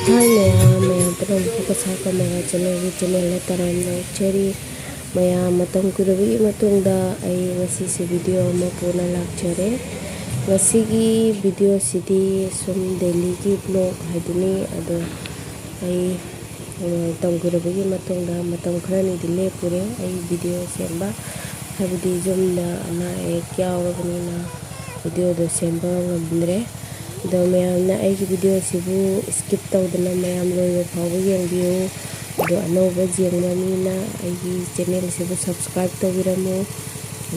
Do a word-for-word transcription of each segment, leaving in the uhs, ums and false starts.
ꯍꯥꯏ ꯃꯌꯥꯝ, ꯃꯌꯥꯝ ꯄꯨꯝꯅꯃꯛꯄꯨ ꯀꯁꯥ ꯀꯃꯥꯒ ꯆꯦꯅꯦꯜꯒꯤ ꯆꯦꯅꯦꯜꯗ ꯇꯔꯥꯝꯅ ꯑꯣꯛꯆꯔꯤ꯫ ꯃꯌꯥꯝ, ꯃꯇꯝ ꯀꯨꯏꯔꯕꯒꯤ ꯃꯇꯨꯡꯗ ꯑꯩ ꯉꯁꯤꯁꯦ ꯚꯤꯗꯤꯑꯣ ꯑꯃ ꯄꯨꯅ ꯂꯥꯛꯆꯔꯦ꯫ ꯉꯁꯤꯒꯤ ꯚꯤꯗꯤꯑꯣꯁꯤꯗꯤ ꯁꯨꯝ ꯗꯦꯂꯤꯒꯤ ꯕ꯭ꯂꯣꯛ ꯍꯥꯏꯗꯨꯅꯤ꯫ ꯑꯗꯣ ꯑꯩ, ꯑ, ꯃꯇꯝ ꯀꯨꯏꯔꯕꯒꯤ ꯃꯇꯨꯡꯗ ꯃꯇꯝ ꯈꯔꯅꯤꯗꯤ ꯂꯦꯞꯄꯨꯔꯦ ꯑꯩ ꯚꯤꯗꯤꯑꯣ ꯁꯦꯝꯕ, ꯍꯥꯏꯕꯗꯤ ꯌꯨꯝꯗ ꯑꯅꯥ ꯑꯌꯦꯛ ꯌꯥꯎꯔꯕꯅꯤꯅ ꯚꯤꯗꯤꯑꯣꯗꯣ ꯁꯦꯝꯕ ꯉꯝꯗ꯭ꯔꯦ꯫ ꯑꯗꯣ ꯃꯌꯥꯝꯅ ꯑꯩꯒꯤ ꯚꯤꯗꯤꯑꯣꯁꯤꯕꯨ skip ꯇꯧꯗꯅ ꯃꯌꯥꯝ ꯂꯣꯏꯕ ꯐꯥꯎꯕ ꯌꯦꯡꯕꯤꯌꯨ꯫ ꯑꯗꯣ ꯑꯅꯧꯕ ꯌꯦꯡꯕ ꯃꯤꯅ ꯑꯩꯒꯤ ꯆꯦꯅꯦꯜꯁꯤꯕꯨ subscribe ꯇꯧꯕꯤꯔꯝꯃꯨ,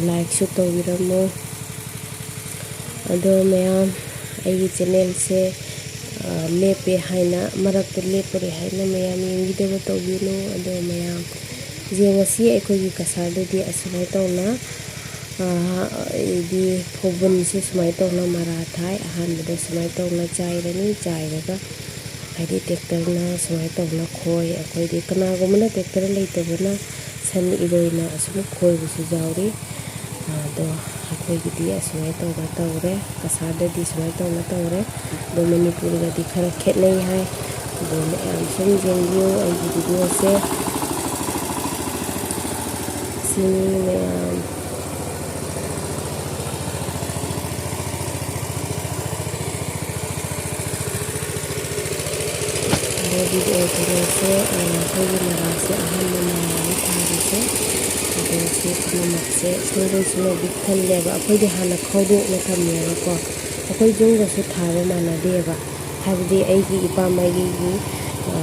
ꯂꯥꯏꯛꯁꯨ ꯇꯧꯕꯤꯔꯝꯃꯨ꯫ ꯑꯗꯣ ꯃꯌꯥꯝ, ꯑꯩꯒꯤ ꯆꯦꯅꯦꯜꯁꯦ, ꯑ, ꯂꯦꯞꯄꯦ ꯍꯥꯏꯅ, ꯃꯔꯛꯇ ꯂꯦꯞꯄꯨꯔꯦ ꯍꯥꯏꯅ ꯃꯌꯥꯝ ꯌꯦꯡꯕꯤꯗꯕ ꯇꯧꯕꯤꯅꯨ꯫ ꯑꯗꯣ ꯃꯌꯥꯝ, ꯌꯦꯡ ꯉꯁꯤ ꯑꯩꯈꯣꯏꯒꯤ ꯀꯁꯥꯔꯗꯗꯤ ꯑꯁꯨꯃꯥꯏꯅ ꯇꯧꯅ, ꯑ, ꯍꯥꯏꯗꯤ ꯐꯧꯕꯨꯟꯁꯦ ꯁꯨꯃꯥꯏꯅ ꯇꯧꯅ ꯃꯔꯥ ꯊꯥꯏ꯫ ꯑꯍꯥꯟꯕꯗ ꯁꯨꯃꯥꯏꯅ ꯇꯧꯅ ꯆꯥꯏꯔꯅꯤ꯫ ꯆꯥꯏꯔꯒ ꯍꯥꯏꯗꯤ ꯇ꯭ꯔꯦꯛꯇꯔꯅ ꯁꯨꯃꯥꯏꯅ ꯇꯧꯅ ꯈꯣꯏ꯫ ꯑꯩꯈꯣꯏꯗꯤ ꯀꯅꯥꯒꯨꯝꯕꯅ ꯇ꯭ꯔꯦꯛꯇꯔ ꯂꯩꯇꯕꯅ ꯁꯟ ꯏꯔꯣꯏꯅ ꯑꯁꯨꯝ ꯈꯣꯏꯕꯁꯨ ꯌꯥꯎꯔꯤ꯫ ꯑꯗꯣ ꯑꯩꯈꯣꯏꯒꯤꯗꯤ ꯑꯁꯨꯃꯥꯏꯅ ꯇꯧꯅ ꯇꯧꯔꯦ, ꯀꯁꯥꯔꯗꯗꯤ ꯁꯨꯃꯥꯏꯅ ꯇꯧꯅ ꯇꯧꯔꯦ꯫ ꯑꯗꯣ ꯃꯅꯤꯄꯨꯔꯒꯗꯤ ꯈꯔ ꯈꯦꯠꯅꯩ ꯍꯥꯏ꯫ ꯑꯗꯣ ꯃꯌꯥꯝ ꯁꯨꯝ ꯌꯦꯡꯕꯤꯌꯨ ꯑꯩꯒꯤ ꯚꯤꯗꯤꯑꯣꯁꯦ꯫ ꯁꯤꯅꯤ ꯃꯌꯥꯝ꯫ ꯑꯗꯒꯤ ꯀꯩꯅꯣꯁꯦ, ꯑꯩꯈꯣꯏꯒꯤ ꯃꯔꯥꯁꯦ ꯑꯍꯥꯟꯕ ꯃꯔꯥꯅꯤ ꯊꯥꯔꯤꯁꯦ꯫ ꯑꯗꯣ ꯁꯤ ꯄꯨꯝꯅꯃꯛꯁꯦ ꯁꯨꯡꯗꯣꯏ ꯁꯨꯡꯗꯣꯏ ꯕꯤꯛ ꯊꯜꯂꯦꯕ꯫ ꯑꯩꯈꯣꯏꯗꯤ ꯍꯥꯟꯅ ꯈꯥꯎꯗꯣꯛꯅ ꯊꯝꯃꯦꯕꯀꯣ꯫ ꯑꯩꯈꯣꯏ ꯌꯨꯝꯒꯁꯨ ꯊꯥꯕ ꯃꯥꯟꯅꯗꯦꯕ꯫ ꯍꯥꯏꯕꯗꯤ ꯑꯩꯒꯤ ꯏꯄꯥ ꯃꯥꯏꯒꯤ, ꯑ,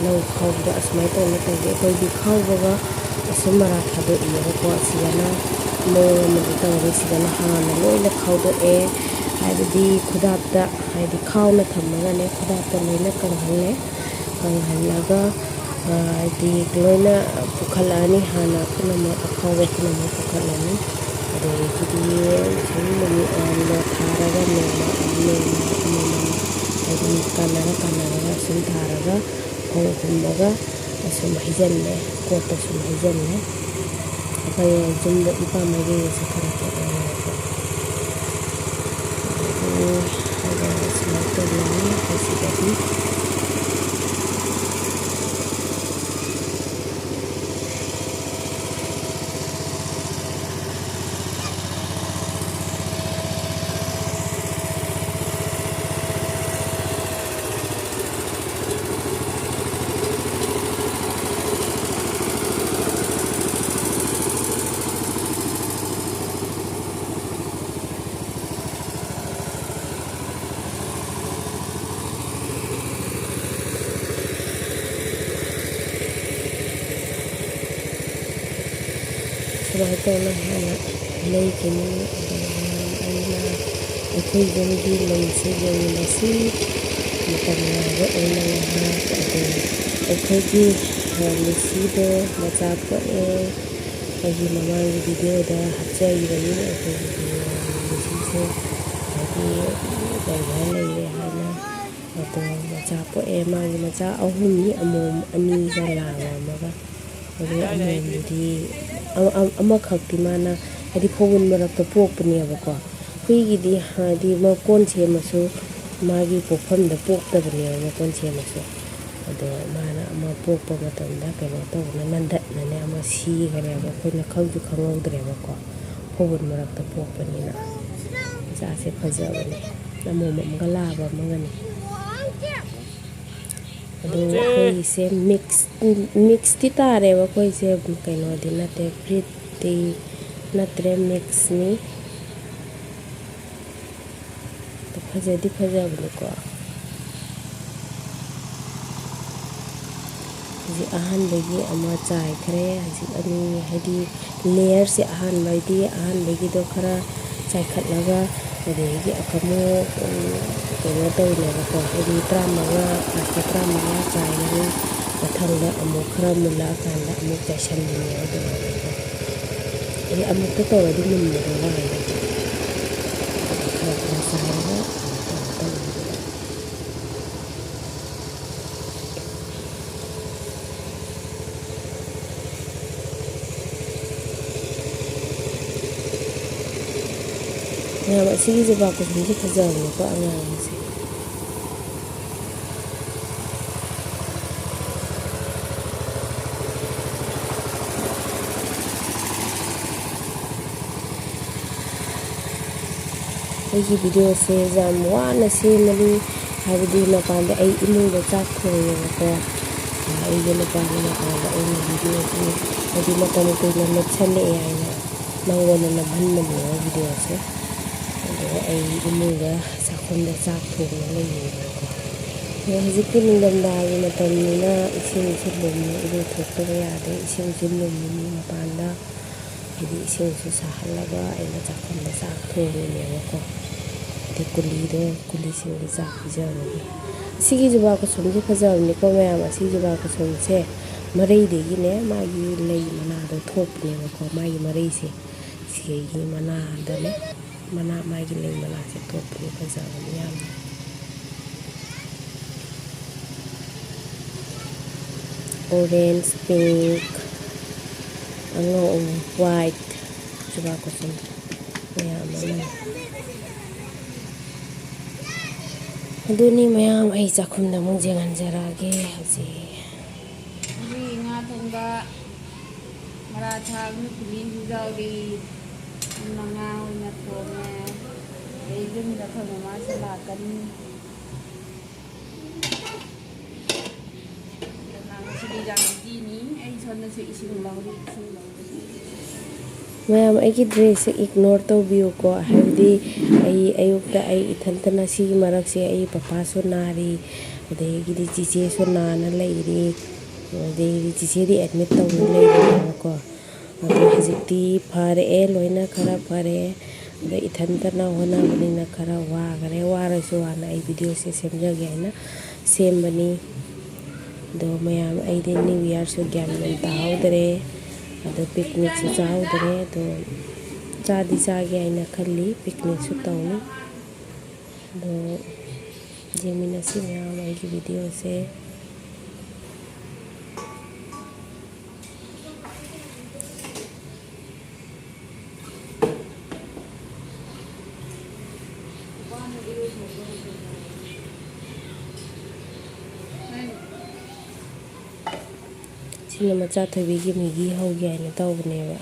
ꯂꯧ ꯈꯥꯎꯕꯗ ꯑꯁꯨꯃꯥꯏꯅ ꯇꯧꯅ ꯇꯧꯗꯦ꯫ ꯑꯩꯈꯣꯏꯗꯤ ꯈꯥꯎꯕꯒ ꯑꯁꯨꯝ ꯃꯔꯥ ꯊꯥꯗꯣꯛꯏꯑꯕꯀꯣ꯫ ꯑꯁꯤꯗꯅ ꯃꯑꯣꯡ ꯑꯃꯗꯤ ꯇꯧꯔꯦ꯫ ꯁꯤꯗꯅ ꯍꯥꯟꯅ ꯂꯣꯏꯅ ꯈꯥꯎꯗꯣꯛꯑꯦ꯫ ꯍꯥꯏꯕꯗꯤ ꯈꯨꯗꯥꯞꯇ, ꯍꯥꯏꯗꯤ ꯈꯥꯎꯅ ꯊꯝꯃꯒꯅꯦ, ꯈꯨꯗꯥꯞꯇ ꯂꯣꯏꯅ ꯀꯪꯍꯜꯂꯦ꯫ ꯀꯪꯍꯜꯂꯒ, ꯑ, ꯍꯥꯏꯗꯤ ꯂꯣꯏꯅ ꯄꯨꯈꯠꯂꯛꯑꯅꯤ꯫ ꯍꯥꯟꯅ ꯄꯨꯝꯅꯃꯛ ꯑꯈꯥꯎꯕ ꯄꯨꯝꯅꯃꯛ ꯄꯨꯈꯠꯂꯅꯤ꯫ ꯑꯗꯨꯗꯒꯤꯗꯤ ꯁꯨꯝ ꯅꯨꯃꯤꯠ, ꯑ, ꯅꯣꯡꯃ ꯊꯥꯔꯒ ꯅꯣꯡꯃ, ꯅꯣꯡꯃ ꯑꯃꯃꯝ ꯍꯥꯏꯗꯤ ꯀꯥꯟꯅꯔ ꯀꯥꯟꯅꯔꯒ ꯁꯨꯝ ꯊꯥꯔꯒ ꯐꯧ ꯍꯨꯝꯃꯒ ꯑꯁꯨꯝ ꯍꯩꯖꯤꯜꯂꯦ, ꯀꯣꯠꯇ ꯁꯨꯝ ꯍꯩꯖꯤꯜꯂꯦ꯫ ꯑꯩꯈꯣꯏ ꯌꯨꯝꯗ ꯏꯄꯥ ꯃꯥꯏꯀꯩꯒꯁꯨ ꯈꯔ ꯈꯦꯠꯅꯩꯌꯦꯕꯀꯣ꯫ ꯑꯗꯒꯤ ꯑꯗꯣ ꯁꯨꯃꯥꯏꯅ ꯇꯧꯔꯅꯤ ꯑꯩꯈꯣꯏ ꯁꯤꯗꯗꯤ꯫ ꯑꯗꯨꯃꯥꯏꯅ ꯇꯧꯅ ꯍꯥꯟꯅ ꯂꯩꯈꯤꯅꯤ꯫ ꯑꯗꯨꯒ ꯑꯩꯅ ꯑꯩꯈꯣꯏ ꯌꯨꯝꯒꯤ ꯂꯩꯁꯦ ꯌꯦꯡꯃꯤꯟꯅꯁꯤ꯫ ꯃꯇꯝ ꯉꯥꯏꯕ ꯑꯣꯏꯅ ꯉꯥꯏꯍꯥꯛ꯫ ꯑꯗꯨ ꯑꯩꯈꯣꯏꯒꯤ, ꯑ, ꯂꯤꯁꯤꯗꯣ ꯃꯆꯥ ꯄꯣꯛꯑꯦ꯫ ꯑꯩꯒꯤ ꯃꯃꯥꯡꯒꯤ ꯚꯤꯗꯤꯑꯣꯗ ꯍꯥꯞꯆꯈꯤꯕꯅꯤ꯫ ꯑꯩꯈꯣꯏꯒꯤ ꯂꯤꯁꯤꯁꯦ ꯍꯥꯏꯗꯤ ꯂꯩꯔꯦ ꯂꯩꯔꯦ ꯍꯥꯏꯅ꯫ ꯑꯗꯣ ꯃꯆꯥ ꯄꯣꯛꯑꯦ꯫ ꯃꯥꯒꯤ ꯃꯆꯥ ꯑꯍꯨꯝꯅꯤ, ꯑꯃꯣꯝ ꯑꯅꯤꯒ ꯂꯥꯕ ꯑꯃꯒ꯫ ꯑꯗꯨ ꯑꯃꯣꯝꯗꯨꯗꯤ ꯑ-, ꯑ-, ꯑꯃꯈꯛꯇꯤ ꯃꯥꯅ ꯍꯥꯏꯗꯤ ꯐꯧꯕꯣꯟ ꯃꯔꯛꯇ ꯄꯣꯛꯄꯅꯦꯕꯀꯣ꯫ ꯍꯨꯏꯒꯤꯗꯤ ꯍꯥꯏꯗꯤ ꯃꯀꯣꯟ ꯁꯦꯝꯃꯁꯨ ꯃꯥꯒꯤ ꯄꯣꯛꯐꯝꯗ ꯄꯣꯛꯇꯕꯅꯦꯕ, ꯃꯀꯣꯟ ꯁꯦꯝꯃꯁꯨ꯫ ꯑꯗꯣ ꯃꯥꯅ ꯑꯃ ꯄꯣꯛꯄ ꯃꯇꯝꯗ ꯀꯩꯅꯣ ꯇꯧꯗꯅ ꯅꯟꯗꯠꯅꯅꯦ ꯑꯃ ꯁꯤꯈꯔꯦꯕ꯫ ꯑꯩꯈꯣꯏꯅ ꯈꯪꯁꯨ ꯈꯪꯍꯧꯗ꯭ꯔꯦꯕꯀꯣ, ꯐꯧꯕꯣꯟ ꯃꯔꯛꯇ ꯄꯣꯛꯄꯅꯤꯅ꯫ ꯃꯆꯥꯁꯦ ꯐꯖꯕꯅꯦ, ꯑꯃꯣꯝ ꯑꯃꯒ ꯂꯥꯕ ꯑꯃꯒꯅꯤ꯫ ꯑꯗꯣ ꯑꯩꯈꯣꯏꯁꯦ ꯃꯤꯛꯁ, ꯃꯤꯛꯁꯇꯤ ꯇꯥꯔꯦꯕ꯫ ꯑꯩꯈꯣꯏꯁꯦ ꯀꯩꯅꯣꯗꯤ ꯅꯠꯇꯦ, ꯕ꯭ꯔꯤꯠꯇꯤ ꯅꯠꯇ꯭ꯔꯦ, ꯃꯤꯛꯁꯅꯤ꯫ ꯑꯗꯣ ꯐꯖꯗꯤ ꯐꯖꯕꯅꯤꯀꯣ꯫ ꯍꯧꯖꯤꯛ ꯑꯍꯥꯟꯕꯒꯤ ꯑꯃ ꯆꯥꯏꯈ꯭ꯔꯦ꯫ ꯍꯧꯖꯤꯛ ꯑꯅꯤ, ꯍꯥꯏꯗꯤ ꯂꯦꯌꯔꯁꯦ ꯑꯍꯥꯟꯕꯒꯤ, ꯑꯍꯥꯟꯕꯒꯤꯗꯣ ꯈꯔ ꯆꯥꯏꯈꯠꯂꯒ, ꯑꯗꯒꯤ ꯑꯃꯨꯛ, ꯎꯝ, ꯀꯩꯅꯣ ꯇꯧꯔꯤꯅꯦꯕꯀꯣ, ꯍꯥꯏꯗꯤ ꯇꯔꯥꯃꯉꯥ, ꯐꯥꯔꯁꯇ ꯇꯔꯥꯃꯉꯥ ꯆꯥꯏꯔꯅꯤ, ꯃꯊꯪꯗ ꯑꯃꯨꯛ ꯈꯔ ꯃꯨꯜꯂꯛꯑꯀꯥꯟꯗ ꯑꯃꯨꯛ ꯆꯥꯏꯁꯟꯕꯤꯅꯦꯕ ꯑꯗꯨꯃꯥꯏꯅꯀꯣ꯫ ꯍꯥꯏꯗꯤ ꯑꯃꯨꯛꯇ ꯇꯧꯔꯗꯤ ꯃꯨꯟꯕꯗꯣ ꯋꯥꯏꯗꯅ꯫ ꯑꯗꯨ ꯈꯔ ꯈꯔ ꯆꯥꯏꯔꯒ ꯀꯩꯅꯣ ꯇꯧꯔ ꯇꯧꯕꯅꯤꯗ꯫ ꯃꯌꯥꯝ, ꯑꯁꯤꯒꯤ ꯖꯨꯕꯥ ꯀꯨꯁꯨꯝꯁꯦ ꯐꯖꯕꯅꯤꯀꯣ, ꯑꯉꯥꯡꯕꯁꯦ꯫ ꯑꯩꯒꯤ ꯚꯤꯗꯤꯑꯣꯁꯦ ꯌꯥꯝ ꯋꯥꯅ ꯁꯦꯝꯕꯅꯤ, ꯍꯥꯏꯕꯗꯤ ꯃꯄꯥꯟꯗ ꯑꯩ ꯏꯃꯨꯡꯗ ꯆꯥꯛ ꯊꯣꯡꯉꯦꯕꯀꯣ꯫ ꯑꯩꯒꯤ ꯅꯨꯄꯥꯅ ꯃꯄꯥꯟꯗ ꯑꯩꯅ ꯚꯤꯗꯤꯑꯣꯁꯦ, ꯍꯥꯏꯗꯤ ꯃꯇꯝ ꯀꯨꯏꯅ ꯂꯦꯞꯁꯜꯂꯛꯑꯦ ꯍꯥꯏꯅ ꯃꯉꯣꯟꯗ ꯅꯝꯍꯟꯕꯅꯦꯕ ꯚꯤꯗꯤꯑꯣꯁꯦ꯫ ꯑꯗꯣ ꯑꯩ ꯏꯃꯨꯡꯗ ꯆꯥꯛꯈꯨꯝꯗ ꯆꯥꯛ ꯊꯣꯡꯉ ꯂꯩꯌꯦꯕꯀꯣ꯫ ꯑꯗꯣ ꯍꯧꯖꯤꯛꯇꯤ ꯅꯤꯡꯊꯝꯊꯥꯒꯤ ꯃꯇꯝꯅꯤꯅ ꯏꯁꯤꯡꯁꯦ ꯂꯨꯝꯃꯦ, ꯏꯔꯨꯊꯣꯛꯇꯕ ꯌꯥꯗꯦ, ꯏꯁꯤꯡꯁꯦ ꯂꯨꯝꯃꯤꯅꯤ ꯃꯄꯥꯟꯗ꯫ ꯍꯥꯏꯗꯤ ꯏꯁꯤꯡꯁꯨ ꯁꯥꯍꯜꯂꯒ ꯑꯩꯅ ꯆꯥꯛꯈꯨꯝꯗ ꯆꯥꯛ ꯊꯣꯡꯉꯤꯅꯦꯕꯀꯣ꯫ ꯑꯗꯩ ꯀꯨꯂꯤꯗꯣ, ꯀꯨꯂꯤꯁꯤꯡꯒꯤ ꯆꯥꯛ ꯄꯤꯖꯕꯒꯤ꯫ ꯑꯁꯤꯒꯤ ꯖꯨꯕꯥ ꯀꯨꯁꯨꯝꯁꯦ ꯐꯖꯕꯅꯤꯀꯣ ꯃꯌꯥꯝ꯫ ꯑꯁꯤ ꯖꯨꯕꯥ ꯀꯨꯁꯨꯝꯁꯦ ꯃꯔꯩꯗꯒꯤꯅꯦ ꯃꯥꯒꯤ ꯂꯩ ꯃꯅꯥꯗꯣ ꯊꯣꯛꯄꯅꯦꯕꯀꯣ꯫ ꯃꯥꯒꯤ ꯃꯔꯩꯁꯦ ꯁꯤꯒꯤ ꯃꯅꯥꯗꯅꯦ, ꯃꯅꯥ, ꯃꯥꯒꯤ ꯂꯩ ꯃꯅꯥꯁꯦ ꯊꯣꯛꯄꯅꯦ, ꯐꯖꯕꯅꯤ ꯌꯥꯝꯅ꯫ Orange, pink, ꯑꯉꯧ, white, ꯖꯨꯕꯥ ꯀꯨꯁꯨꯝ ꯃꯌꯥꯝ ꯑꯃ꯫ ꯑꯗꯨꯅꯤ ꯃꯌꯥꯝ, ꯑꯩ ꯆꯥꯛꯈꯨꯝꯗ ꯑꯃꯨꯛ ꯌꯦꯡꯍꯟꯖꯔꯛꯑꯒꯦ ꯍꯧꯖꯤꯛ꯫ ꯉꯥ ꯊꯣꯡꯕ, ꯃꯔꯥ ꯊꯥꯛ, ꯅꯨꯄꯤꯅꯤꯁꯨ ꯌꯥꯎꯔꯤ꯫ ꯃꯉꯥ ꯑꯣꯏꯅ ꯊꯣꯡꯉꯦ꯫ ꯑꯗꯩ ꯌꯨꯝꯗ ꯑꯩꯈꯣꯏ ꯃꯃꯥꯁꯨ ꯂꯥꯛꯀꯅꯤ꯫ ꯉꯁꯤꯗꯤ ꯌꯥꯝ ꯕꯤꯖꯤꯅꯤ꯫ ꯑꯩ ꯁꯣꯝꯗꯁꯨ ꯏꯁꯤꯡ ꯂꯧꯔꯤ, ꯏꯁꯤꯡ ꯂꯧꯔꯤ꯫ ꯃꯌꯥꯝ, ꯑꯩꯒꯤ ꯗ꯭ꯔꯦꯁꯁꯦ ꯏꯒꯅꯣꯔ ꯇꯧꯕꯤꯌꯨꯀꯣ, ꯍꯥꯏꯕꯗꯤ ꯑꯩ ꯑꯌꯨꯛꯇ ꯑꯩ ꯏꯊꯟꯇꯅ ꯁꯤꯒꯤ ꯃꯔꯛꯁꯦ ꯑꯩ ꯄꯄꯥꯁꯨ ꯅꯥꯔꯤ, ꯑꯗꯒꯤꯗꯤ ꯆꯤꯆꯦꯁꯨ ꯅꯥꯅ ꯂꯩꯔꯤ, ꯑꯗꯩꯗꯤ ꯆꯤꯆꯦꯗꯤ ꯑꯦꯗꯃꯤꯠ ꯇꯧꯅ ꯂꯩꯔꯤꯕꯀꯣ꯫ ꯑꯗꯣ ꯍꯧꯖꯤꯛꯇꯤ ꯐꯔꯛꯑꯦ, ꯂꯣꯏꯅ ꯈꯔ ꯐꯔꯛꯑꯦ꯫ ꯑꯗꯣ ꯏꯊꯟꯇꯅ ꯍꯣꯠꯅꯕꯅꯤꯅ ꯈꯔ ꯋꯥꯈꯔꯦ꯫ ꯋꯥꯔꯁꯨ ꯋꯥꯅ ꯑꯩ ꯚꯤꯗꯤꯑꯣꯁꯦ ꯁꯦꯝꯖꯒꯦ ꯍꯥꯏꯅ ꯁꯦꯝꯕꯅꯤ꯫ ꯑꯗꯣ ꯃꯌꯥꯝ, ꯑꯩꯗꯤ ꯅ꯭ꯌꯨ ꯏꯌꯥꯔꯁꯨ ꯒ꯭ꯌꯥꯟ ꯃꯦꯟ ꯇꯥꯍꯧꯗꯔꯦ꯫ ꯑꯗꯣ ꯄꯤꯛꯅꯤꯛꯁꯨ ꯆꯥꯍꯧꯗꯔꯦ꯫ ꯑꯗꯣ ꯆꯥꯗꯤ ꯆꯥꯒꯦ ꯍꯥꯏꯅ ꯈꯜꯂꯤ, ꯄꯤꯛꯅꯤꯛꯁꯨ ꯇꯧꯅꯤ꯫ ꯑꯗꯣ ꯌꯦꯡꯃꯤꯟꯅꯁꯤ ꯃꯌꯥꯝ ꯑꯩꯒꯤ ꯚꯤꯗꯤꯑꯣꯁꯦ꯫ ꯁꯤꯅ ꯃꯆꯥ ꯊꯣꯏꯕꯤꯒꯤ ꯃꯤꯒꯤ ꯍꯧꯒꯦ ꯍꯥꯏꯅ ꯇꯧꯕꯅꯦꯕ꯫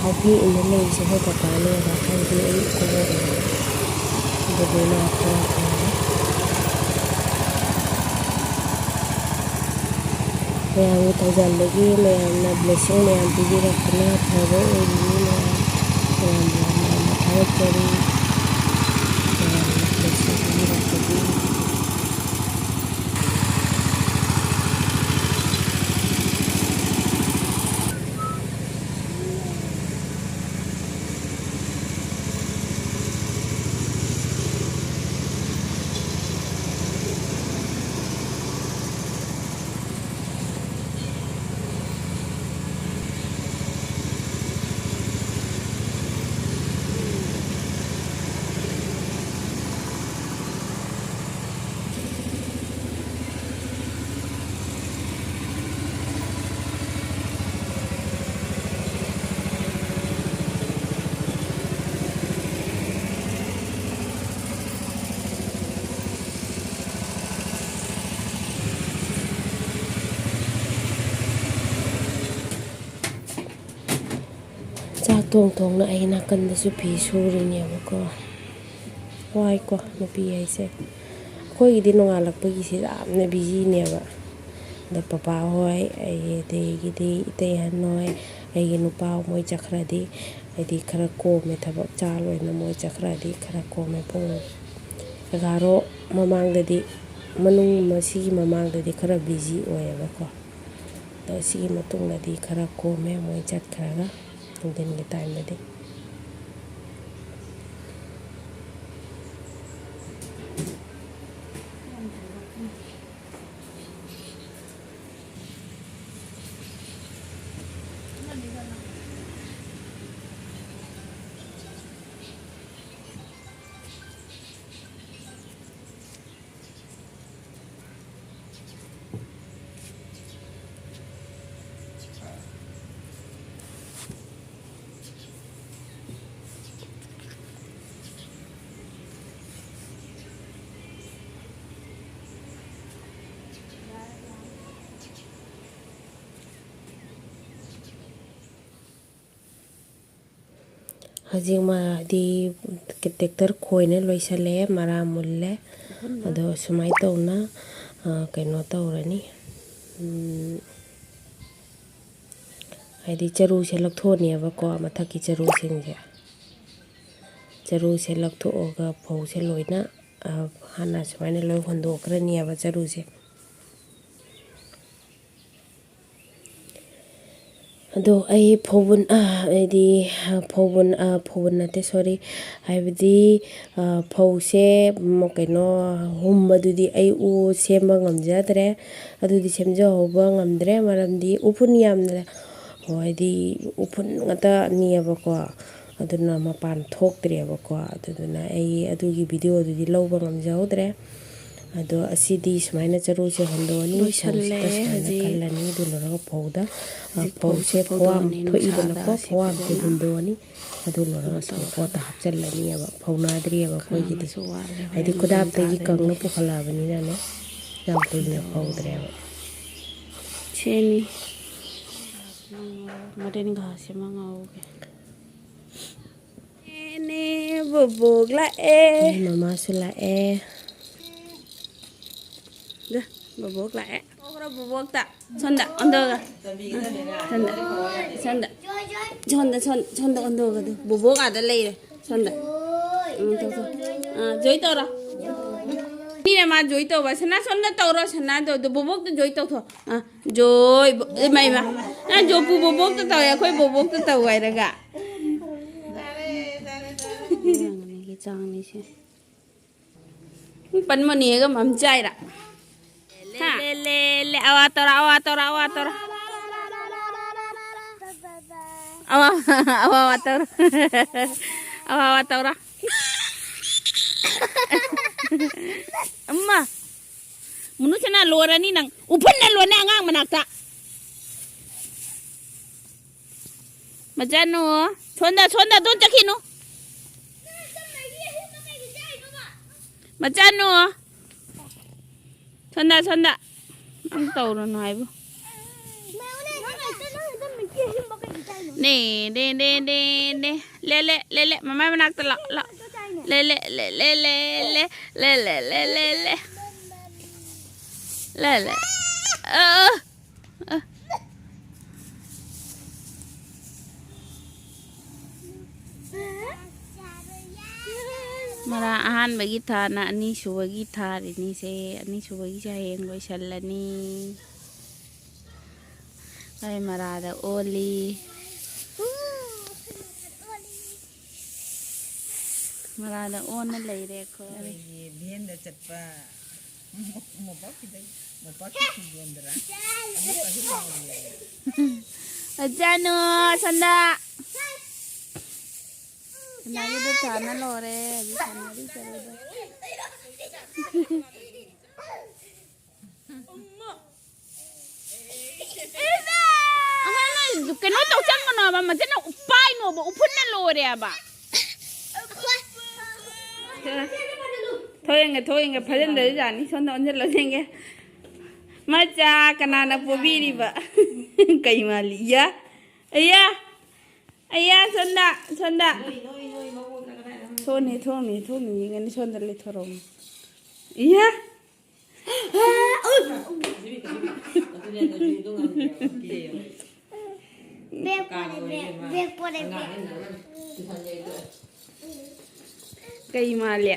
ꯍꯥꯏꯗꯤ ꯏꯟꯅ ꯂꯩꯔꯤꯁꯦ ꯑꯩꯈꯣꯏ ꯄꯄꯥꯅꯦꯕ, ꯍꯥꯏꯗꯤ ꯑꯩ ꯏꯀꯨꯕꯣꯛꯅꯦꯕ꯫ ꯑꯗꯨꯗꯨꯅ ꯈꯔ ꯐꯔꯦ꯫ ꯃꯌꯥꯝꯒꯤ ꯊꯧꯖꯥꯜꯗꯒꯤ ꯃꯌꯥꯝꯅ blessing ꯃꯌꯥꯝ ꯄꯤꯕꯤꯔꯛꯇꯨꯅ ꯐꯕ ꯑꯣꯏꯔꯤꯅꯤ꯫ ꯃꯌꯥꯝ, ꯃꯌꯥꯝꯕꯨ ꯌꯥꯝꯅ ꯊꯥꯒꯠꯆꯔꯤ꯫ ꯃꯌꯥꯝꯅ blessing ꯄꯤꯕꯤꯔꯛꯄꯒꯤ꯫ ꯆꯥꯛ ꯊꯣꯡ ꯊꯣꯡꯅ ꯑꯩ ꯅꯥꯀꯟꯗꯁꯨ ꯐꯤ ꯁꯨꯔꯤꯅꯦꯕꯀꯣ꯫ ꯋꯥꯏꯀꯣ ꯅꯨꯄꯤ ꯍꯥꯏꯁꯦ꯫ ꯑꯩꯈꯣꯏꯒꯤꯗꯤ ꯅꯣꯡꯉꯥꯜꯂꯛꯄꯒꯤꯁꯤ ꯌꯥꯝꯅ busyꯅꯦꯕ꯫ ꯑꯗꯣ ꯄꯄꯥ ꯍꯣꯏ, ꯑꯩ ꯑꯗꯒꯤꯗꯤ ꯏꯇꯩ ꯑꯍꯟ ꯍꯣꯏ, ꯑꯩꯒꯤ ꯅꯨꯄꯥ ꯃꯣꯏ ꯆꯠꯈ꯭ꯔꯗꯤ ꯍꯥꯏꯗꯤ ꯈꯔ ꯀꯣꯝꯃꯦ, ꯊꯕꯛ ꯆꯥ ꯂꯣꯏꯅ ꯃꯣꯏ ꯆꯠꯈ꯭ꯔꯗꯤ ꯈꯔ ꯀꯣꯝꯃꯦ꯫ ꯄꯨꯡ ꯑꯦꯒꯥꯔꯣ ꯃꯃꯥꯡꯗꯗꯤ, ꯃꯅꯨꯡ ꯃꯁꯤꯒꯤ ꯃꯃꯥꯡꯗꯗꯤ ꯈꯔ busy ꯑꯣꯏꯌꯦꯕꯀꯣ꯫ ꯑꯗꯣ ꯁꯤꯒꯤ ꯃꯇꯨꯡꯗꯗꯤ ꯈꯔ ꯀꯣꯝꯃꯦ, ꯃꯣꯏ ꯆꯠꯈ꯭ꯔꯒ ꯅꯨꯡꯊꯤꯟꯒꯤ timeꯗꯗꯤ꯫ ꯍꯧꯖꯤꯛ ꯃꯥꯗꯤ ꯇ꯭ꯔꯦꯛꯇꯔ ꯈꯣꯏꯅ ꯂꯣꯏꯁꯜꯂꯦ, ꯃꯔꯥ ꯃꯨꯜꯂꯦ꯫ ꯑꯗꯣ ꯁꯨꯃꯥꯏꯅ ꯇꯧꯅ, ꯑ, ꯀꯩꯅꯣ ꯇꯧꯔꯅꯤ꯫ ꯎꯝ, ꯍꯥꯏꯗꯤ ꯆꯔꯨꯁꯦ ꯂꯧꯊꯣꯛꯑꯅꯦꯕꯀꯣ, ꯃꯊꯛꯀꯤ ꯆꯔꯨꯁꯤꯡꯁꯦ꯫ ꯆꯔꯨꯁꯦ ꯂꯧꯊꯣꯛꯑꯒ ꯐꯧꯁꯦ ꯂꯣꯏꯅ, ꯑ, ꯍꯥꯟꯅ ꯁꯨꯃꯥꯏꯅ ꯂꯣꯏ ꯍꯣꯟꯗꯣꯛꯈ꯭ꯔꯅꯦꯕ ꯆꯔꯨꯁꯦ꯫ ꯑꯗꯣ ꯑꯩ ꯐꯧꯕꯨꯟ, ꯑ, ꯍꯥꯏꯗꯤ, ꯑ, ꯐꯧꯕꯨꯟ, ꯑ, ꯐꯧꯕꯨꯟ ꯅꯠꯇꯦ, sorry, ꯍꯥꯏꯕꯗꯤ, ꯑ, ꯐꯧꯁꯦ, ꯎꯝ, ꯀꯩꯅꯣ, ꯍꯨꯝꯕꯗꯨꯗꯤ ꯑꯩ ꯎ ꯁꯦꯝꯕ ꯉꯝꯖꯗ꯭ꯔꯦ꯫ ꯑꯗꯨꯗꯤ ꯁꯦꯝꯖꯍꯧꯕ ꯉꯝꯗ꯭ꯔꯦ, ꯃꯔꯝꯗꯤ ꯎꯐꯨꯟ ꯌꯥꯝꯅ, ꯍꯥꯏꯗꯤ ꯎꯐꯨꯟ ꯉꯥꯛꯇꯅꯦꯕꯀꯣ꯫ ꯑꯗꯨꯅ ꯃꯄꯥꯟ ꯊꯣꯛꯇ꯭ꯔꯦꯕꯀꯣ꯫ ꯑꯗꯨꯗꯨꯅ ꯑꯩ ꯑꯗꯨꯒꯤ ꯚꯤꯗꯤꯑꯣꯗꯨꯗꯤ ꯂꯧꯕ ꯉꯝꯖꯍꯧꯗ꯭ꯔꯦ꯫ ꯑꯗꯣ ꯑꯁꯤꯗꯤ ꯁꯨꯃꯥꯏꯅ ꯆꯔꯨꯁꯦ ꯍꯣꯟꯗꯣꯛꯑꯅꯤ, ꯂꯣꯏꯁꯜꯂꯦ ꯐꯧꯁꯤꯗ ꯁꯨꯃꯥꯏꯅ ꯍꯧꯖꯤꯛ꯫ ꯈꯜꯂꯅꯤ꯫ ꯑꯗꯨ ꯂꯣꯏꯔꯒ ꯐꯧꯗ, ꯑ, ꯍꯧꯖꯤꯛ ꯐꯧꯁꯦ ꯐꯧꯁꯦ ꯐꯧꯗꯣꯛꯑꯅꯤ ꯐꯧꯍꯥꯝ ꯊꯣꯛꯏꯗꯅꯀꯣ, ꯅꯨꯡꯁꯥꯗ ꯐꯧꯍꯥꯝꯁꯦ ꯁꯤꯠꯄꯗꯨꯅ꯫ ꯍꯨꯟꯗꯣꯛꯑꯅꯤ꯫ ꯑꯗꯨ ꯂꯣꯏꯔꯒ ꯀꯩꯅꯣ ꯇꯧꯔꯦ꯫ ꯁꯪꯄꯣꯠꯇ ꯍꯥꯞꯆꯤꯜꯂꯅꯤꯕ꯫ ꯐꯧꯅꯗ꯭ꯔꯤꯑꯕ ꯑꯩꯈꯣꯏꯒꯤꯗꯤ꯫ ꯈꯥꯡꯕꯁꯨ ꯋꯥꯠꯂꯦ, ꯍꯥꯏꯗꯤ ꯍꯣꯔꯦꯟ ꯈꯨꯗꯥꯞꯇꯒꯤ ꯅꯨꯡꯗꯥꯡ ꯀꯪꯅ ꯇꯥꯗꯣꯏꯅꯦ꯫ ꯄꯨꯈꯠꯂꯛꯑꯕꯅꯤꯅꯅꯦ, ꯌꯥꯝ ꯀꯨꯏꯅ ꯑꯗꯣ ꯐꯧꯗ꯭ꯔꯦꯕ꯫ ꯁꯦꯅꯤ꯫ ꯃꯣꯗꯦꯟ ꯒꯥꯁꯤꯃ ꯉꯧꯒꯦ꯫ ꯑꯦꯅꯦ, ꯕꯣꯕꯣꯛ ꯂꯥꯛꯑꯦ꯫ ꯃꯃꯥꯁꯨ ꯂꯥꯛꯑꯦ꯫ ꯗ, ꯕꯣꯕꯣꯛ ꯂꯥꯛꯑꯦ꯫ ꯊꯣꯛꯈ꯭ꯔꯣ ꯕꯣꯕꯣꯛꯇ꯫ ꯁꯣꯝꯗ ꯑꯣꯟꯊꯣꯛꯑꯒ꯫ ꯁꯣꯝꯗ꯫ ꯁꯣꯝꯗ꯫ ꯁꯣꯝꯗ, ꯁꯣꯝ-, ꯁꯣꯝꯗ ꯑꯣꯟꯊꯣꯛꯑꯒ ꯑꯗꯨ꯫ ꯕꯣꯕꯣꯛ ꯑꯥꯗ ꯂꯩꯔꯦ꯫ ꯁꯣꯝꯗ꯫ ꯎꯝ, ꯇꯧ, ꯇꯧ꯫ ꯑꯥ, ꯖꯣꯏ ꯇꯧꯔꯣ꯫ ꯃꯤꯅ ꯃꯥ ꯖꯣꯏ ꯇꯧꯕ꯫ ꯁꯅꯥ ꯁꯣꯝꯗ ꯇꯧꯔꯣ, ꯁꯅꯥꯗꯣ꯫ ꯑꯗꯨ ꯕꯣꯕꯣꯛꯇ ꯖꯣꯏ ꯇꯧꯊꯣꯛ꯫ ꯑꯥ, ꯖꯣꯏ ꯕꯣ-, ꯏꯃꯥ, ꯏꯃꯥ꯫ ꯅꯪ ꯖꯣꯄꯨ ꯕꯣꯕꯣꯛꯇ ꯇꯧꯋꯦ, ꯑꯩꯈꯣꯏ ꯕꯣꯕꯣꯛꯇ ꯇꯧ ꯍꯥꯏꯔꯒ꯫ ꯑꯉꯥꯡ ꯑꯅꯤꯒꯤ ꯆꯥꯡꯅꯤꯁꯦ꯫ ꯄꯟꯃꯅꯤꯒ ꯃꯝꯆꯥꯏꯔ꯫ ꯍꯥ? ꯂꯦ, ꯂꯦ, ꯂꯦ, ꯂꯦ, ꯑꯋꯥ ꯇꯧꯔ, ꯑꯋꯥ ꯇꯧꯔ, ꯑꯋꯥ ꯇꯧꯔ꯫ ꯑꯋꯥ, ꯑꯋꯥ, ꯑꯋꯥ ꯇꯧꯔ꯫ ꯑꯋꯥ, ꯑꯋꯥ ꯇꯧꯔ꯫ ꯑꯝꯃ꯫ ꯃꯨꯅꯨꯁꯅꯥ ꯂꯣꯏꯔꯅꯤ ꯅꯪ꯫ ꯎꯐꯨꯟꯅ ꯂꯣꯏꯅ ꯑꯉꯥꯡ ꯃꯅꯥꯛꯇ꯫ ꯃꯆꯥꯅꯨ, ꯁꯣꯟꯗ, ꯁꯣꯟꯗ, ꯑꯗꯣꯝ ꯆꯠꯈꯤꯅꯨ꯫ ꯃꯆꯥꯅꯨ, ꯁꯣꯟꯗ, ꯁꯣꯟꯗ꯫ ꯅꯪ ꯇꯧꯔꯨꯅꯨ ꯍꯥꯏꯕꯨ꯫ ꯅꯦ, ꯅꯦ, ꯅꯦ, ꯅꯦ, ꯅꯦ꯫ ꯂꯦ, ꯂꯦ, ꯂꯦ, ꯂꯦ꯫ ꯃꯃꯥꯏ ꯃꯅꯥꯛꯇ ꯂꯥꯛ, ꯂꯥꯛ꯫ ꯂꯦ, ꯂꯦ, ꯂꯦ, ꯂꯦ, ꯂꯦ, ꯂꯦ꯫ ꯂꯦ, ꯂꯦ, ꯂꯦ, ꯂꯦ, ꯂꯦ꯫ ꯂꯦ, ꯂꯦ꯫ ꯑ, ꯑ꯫ ꯃꯔꯥ ꯑꯍꯥꯟꯕꯒꯤ ꯊꯥꯅ ꯑꯅꯤꯁꯨꯕꯒꯤ ꯊꯥꯔꯤꯅꯤꯁꯦ꯫ ꯑꯅꯤꯁꯨꯕꯒꯤꯁꯦ ꯍꯌꯦꯡ ꯂꯣꯏꯁꯜꯂꯅꯤ꯫ ꯑꯩ ꯃꯔꯥꯗ ꯑꯣꯜꯂꯤ꯫ ꯃꯔꯥꯗ ꯑꯣꯟꯅ ꯂꯩꯔꯦ ꯑꯩꯈꯣꯏ꯫ ꯑꯩꯈꯣꯏꯒꯤ ꯚꯦꯟꯗ ꯆꯠꯄ ꯃꯣ-, ꯃꯣꯝꯄꯥꯛ ꯐꯤꯗꯛ, ꯃꯣꯝꯄꯥꯛ ꯐꯤ ꯌꯣꯟꯗ꯭ꯔꯥ? ꯑꯗꯨ ꯑꯗꯨ ꯌꯣꯜꯂꯦ꯫ ꯑꯖꯥꯅꯨ, ꯁꯟꯗꯥ꯫ ꯁꯟꯗꯥꯒꯤꯗꯣ ꯊꯥꯅ ꯂꯣꯏꯔꯦ꯫ ꯍꯧꯖꯤꯛ ꯁꯥꯟꯅꯔꯤ ꯆꯔꯨꯗꯣ꯫ ꯑꯉꯥꯡ ꯀꯩꯅꯣ ꯇꯧꯁꯟꯒꯅꯣꯕ, ꯃꯁꯤꯅ ꯄꯥꯏꯅꯣꯕ, ꯎꯐꯨꯟꯅ ꯂꯣꯏꯔꯦꯕ꯫ ꯊꯣꯛꯑꯦꯡꯒ, ꯊꯣꯛꯑꯦꯡꯒ ꯐꯖꯟꯗꯔꯤꯖꯥꯠꯅꯤ꯫ ꯁꯣꯝꯗ ꯑꯣꯟꯁꯤꯜꯂꯁꯦꯡꯒꯦ꯫ ꯃꯆꯥ ꯀꯅꯥꯅ ꯄꯣꯕꯤꯔꯤꯕ? ꯀꯩ ꯃꯥꯜꯂꯤ? ꯏꯌꯥ, ꯑꯌꯥ, ꯑꯌꯥ, ꯁꯣꯝꯗ, ꯁꯣꯝꯗ꯫ ꯊꯣꯛꯅꯤ, ꯊꯣꯛꯅꯤ, ꯊꯣꯛꯅꯤ, ꯌꯦꯡꯒꯅꯤ꯫ ꯁꯣꯝꯗ ꯂꯩꯊꯣꯔꯛꯎ꯫ ꯏꯌꯥ꯫ Back for the back, back for the back. ꯀꯩ ꯃꯥꯜꯂꯦ?